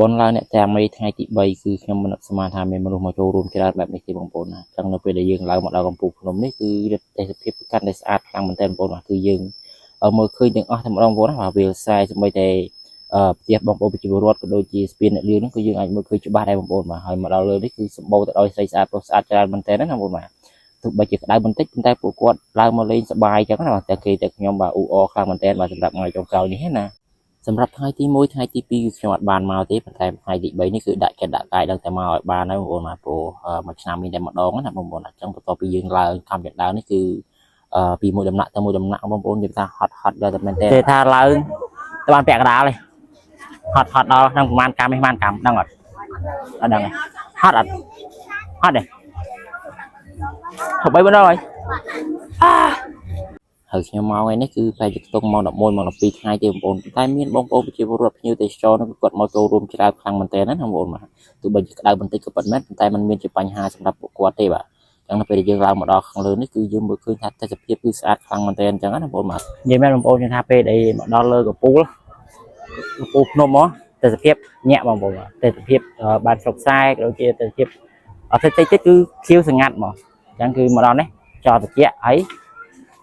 បុណ្យឡើងអ្នកតាមីថ្ងៃទី3គឺខ្ញុំមិនស្មានថាមានមនុស្សមកចូលរួមច្រើនបែបនេះទេបងប្អូនណាចឹងនៅពេលដែលយើងឡើងមកដល់កំពូលភ្នំនេះគឺទេសភាពកាន់តែស្អាតខ្លាំងមែនទែនបងប្អូនបាទគឺយើងមើលឃើញទាំងអស់តែម្ដងបងប្អូនណាបាទវាលស្រែសម្បីតែផ្ទះបងប្អូនប្រជាពលរដ្ឋក៏ដូចជាស្ពានអ្នកលឿនហ្នឹងក៏យើងអាចមើលឃើញច្បាស់ដែរបងប្អូនបាទហើយមកដល់លើនេះគឺសម្បូរទៅដោយស្រីស្អាតប្រុសស្អាតច្រើនមែនទែនណាបងប្អូនបាទទោះបីជាក្តៅបន្តិចប៉ុន្តែពួកគាត់ឡើងមកលេងសប្បាយចឹងណាបាទតែគេតែខ្ញុំបាទអ៊ូអរខ្លាំងមែនទែនបាទសម្រាប់ថ្ងៃចុងក្រោយនេះណា សម្រាប់ថ្ងៃទី1ថ្ងៃទី2គឺខ្ញុំអត់បានមកទេប៉ុន្តែថ្ងៃទី3នេះគឺដាក់ចិត្តដាក់កាយដឹងតែមកឲ្យបានហើយបងប្អូនបាទព្រោះមួយឆ្នាំមានតែម្ដងណាបងប្អូនអញ្ចឹងបន្ទាប់ពីយើងឡើងខំចណ្ដើនេះគឺពីមួយដំណាក់ទៅមួយដំណាក់បងប្អូននិយាយថាហត់ហត់ដល់តែមែនទេគេថាឡើងទៅបានពាក់កណ្ដាលទេហត់ហត់ដល់ក្នុងប្រហែលកម្មនេះប្រហែលកម្មដឹងអត់អត់ដឹងទេហត់អត់ហត់ទេធ្វើបីបណ្ដោយហើយ ហើយខ្ញុំមកថ្ងៃនេះគឺប្រហែលជាខ្ទង់ម៉ោង11ម៉ោង12ថ្ងៃទេបងប្អូនតែមានបងប្អូនប្រជាពលរដ្ឋភ្ញៀវទេសចរនោះគាត់មកចូលរួមច្រើនខ្លាំងមែនទែនណាបងប្អូនបាទទោះបីជាក្តៅបន្តិចក៏ពិតមែនប៉ុន្តែมันមានជាបញ្ហាសម្រាប់ពួកគាត់ទេបាទអញ្ចឹងនៅពេលដែលយើងឡើងមកដល់ខាងលើនេះគឺយើងមើលឃើញថាទេសភាពគឺស្អាតខ្លាំងមែនទែនអញ្ចឹងណាបងប្អូនបាទនិយាយមែនបងប្អូនយើងថាពេលដែលមកដល់លើកំពូលកំពូលភ្នំមកទេសភាពញាក់បងប្អូនបាទទេសភាពបានស្រុកខ្សែក៏ដូចជាទេសភាពអត់តិចតិចគឺខៀវស្ងាត់មកអញ្ចឹងគឺមកដល់នេះចោលតិចហើយ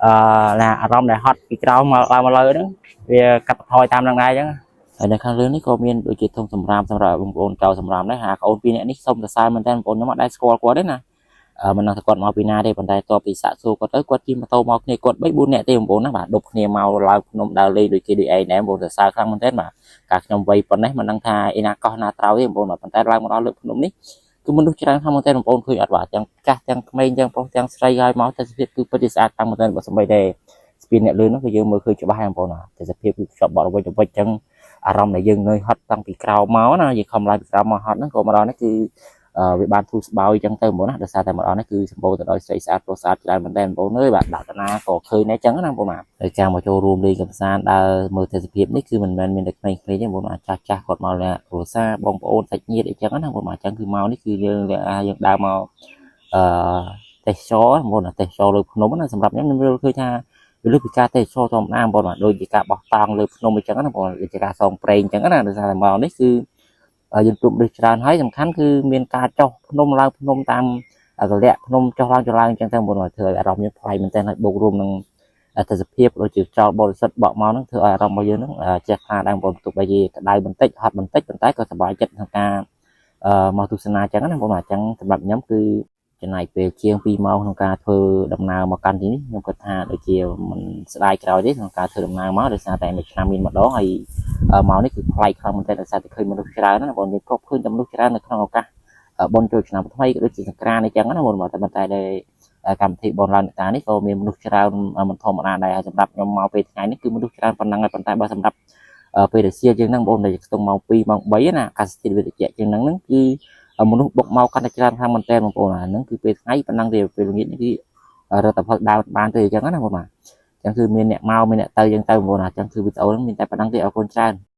អឺណាអារម្មណ៍ដែលហត់ពីក្រោមមកឡើងមកលើហ្នឹងវាកាត់បន្ថយតាមនឹងដែរអញ្ចឹងហើយនៅខាងលើនេះក៏មានដូចជាធុងសម្រាមសម្រាប់បងប្អូនចោលសម្រាមដែរហាកូនពីរនាក់នេះសុំសរសើរមែនតើបងប្អូនខ្ញុំអត់ដែលស្គាល់គាត់ទេណាអឺមិនដឹងថាគាត់មកពីណាទេប៉ុន្តែតបពីសាក់សួរគាត់ទៅគាត់ជិះម៉ូតូមកគ្នាគាត់3 4នាក់ទេបងប្អូនណាបាទដប់គ្នាមកឡើងភ្នំដើរលេងដូចគេដូចឯងដែរបងប្អូនសរសើរខ្លាំងមែនតើបាទកាលខ្ញុំវ័យប៉ុណ្ណេះមិនដឹងថាអីណាកោះណាត្រូវទេបងប្អូនបាទប៉ុន្តែឡើងមកដល់លើភ្នំនេះគឺមនុស្សច្រើនខ្លាំងមែនតើបងប្អូនឃើញអត់បាទទាំងចាស់ទាំងក្មេងទាំងប្រុសទាំងស្រីហើយមកទេសភាពគឺពិតជាស្អាតខ្លាំងមែនតើបើសំបីតែស្ពានអ្នកលឿននោះគឺយើងមើលឃើញច្បាស់ហើយបងប្អូនណាទេសភាពគឺខ្ជាប់បត់អ្វីទៅវិញអញ្ចឹងអារម្មណ៍ដែលយើងនឿយហត់តាំងពីក្រោមមកណាយើងខំឡើងពីក្រោមមកហត់ហ្នឹងក៏មកដល់នេះគឺវាបានធូរស្បើយអញ្ចឹងទៅបងប្អូនណាដោយសារតែមកដល់នេះគឺសម្បូរទៅដោយស្រីស្អាតប្រុសស្អាតច្រើនមែនតើបងប្អូនអើយបាទដាក់តាណាក៏ឃើញដែរអញ្ចឹងណាបងប្អូនបាទហើយការមកចូលរួមលេងកម្សាន្តដើរមើលទេសភាពនេះគឺមិនមែនមានតែក្មេងៗទេបងប្អូនអាចចាស់ចាស់គាត់មកលគ្រួសារបងប្អូនសាច់ញាតិអីចឹងណាបងប្អូនបាទអញ្ចឹងគឺមកនេះគឺយើងយើងដើរមកអឺទេសចរបងប្អូនទេសចរលើភ្នំណាសម្រាប់ខ្ញុំខ្ញុំយល់ឃើញថាវាលើសពីការទេសចរធម្មតាបងប្អូនបាទដូចជាការបោះតង់លើភ្នំអញ្ចឹងណាបងប្អូនដូចជាការសងប្រេងអញ្ចឹងណាដោយសារតែមកនេះគឺយើងជួបដូចច្រើនហើយសំខាន់គឺមានការចុះភ្នំឡើងភ្នំតាមកលៈភ្នំចុះឡើងចុះឡើងអញ្ចឹងទៅបងប្អូនធ្វើឲ្យអារម្មណ៍យើងប្លែកមែនទែនហើយបូករួមនឹងទេសភាពដូចជាចោលបរិសុទ្ធបក់មកហ្នឹងធ្វើឲ្យអារម្មណ៍របស់យើងហ្នឹងចេះខ្លាដែរបងប្អូនទោះបីជាក្តៅបន្តិចហត់បន្តិចប៉ុន្តែក៏សប្បាយចិត្តក្នុងការមកទស្សនាអញ្ចឹងណាបងប្អូនអញ្ចឹងសម្រាប់ខ្ញុំគឺចំណាយពេលជាង2ម៉ោងក្នុងការធ្វើដំណើរមកកាន់ទីនេះខ្ញុំគិតថាដូចជាមិនស្ដាយក្រោយទេក្នុងការធ្វើដំណើរមកដោយសារតែមួយឆ្នាំមានម្ដងហើយមកនេះគឺប្លែកខ្លាំងមែនទែនដោយសារតែឃើញមនុស្សច្រើនណាបងប្អូនយើងក៏ឃើញតែមនុស្សច្រើននៅក្នុងឱកាសបុណ្យចូលឆ្នាំថ្មីក៏ដូចជាសង្ក្រាន្តអីចឹងណាបងប្អូនតែប៉ុន្តែដែលកម្មវិធីបុណ្យឡើងអ្នកតានេះក៏មានមនុស្សច្រើនមិនធម្មតាដែរហើយសម្រាប់ខ្ញុំមកពេលថ្ងៃនេះគឺមនុស្សច្រើនប៉ុណ្ណឹងហើយប៉ុន្តែបើសម្រាប់ពេលរសៀលជាងហ្នឹងបងប្អូនដែលខ្ទង់ម៉ោង2ម៉ោង3ណាអាកាសធាតុវាត្រជាក់ជាងហ្នឹងហ្នឹងគឺមនុស្សបុកមកកាន់តែច្រើនខ្លាំងមែនទែនបងប្អូនអាហ្នឹងគឺពេលថ្ងៃប៉ុណ្ណឹងទេពេលល្ងាចនេះគឺរត់តែផឹកដើរបានទេអញ្ចឹងណាបងប្អូនអញ្ចឹងគឺមានអ្នកមកមានអ្នកទៅអញ្ចឹងទៅបងប្អូនអញ្ចឹងគឺវីដេអូហ្នឹងមានតែប៉ុណ្ណឹងទេអរគុណច្រើន។